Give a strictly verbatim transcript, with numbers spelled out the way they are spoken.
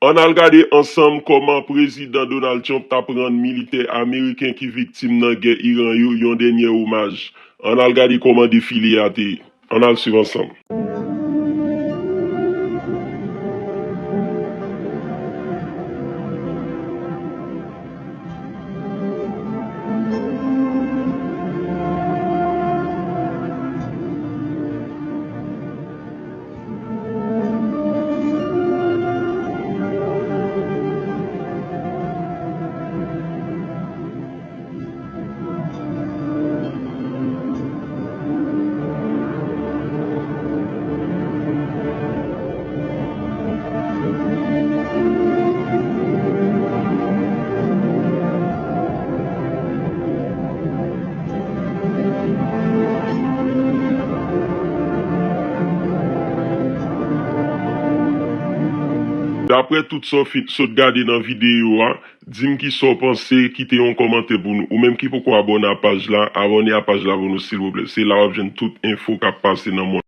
Ann al gade ansanm kòman Prezidan Donald Trump t ap rann militè ameriken ki viktim nan gè Iran yo yon dènye omaj. Ann al gade kòman defile a te ye. Ann al swiv ansanm. Daprè tout sa w fin sot gade nan videyo a, di m kisa w panse, kite yon kòmantè pou nou. Ou menm ki poko abòne a paj la, abòne a paj la pou nou silvouplè. Se la w ap jwenn tout enfo k ap pase nan mond.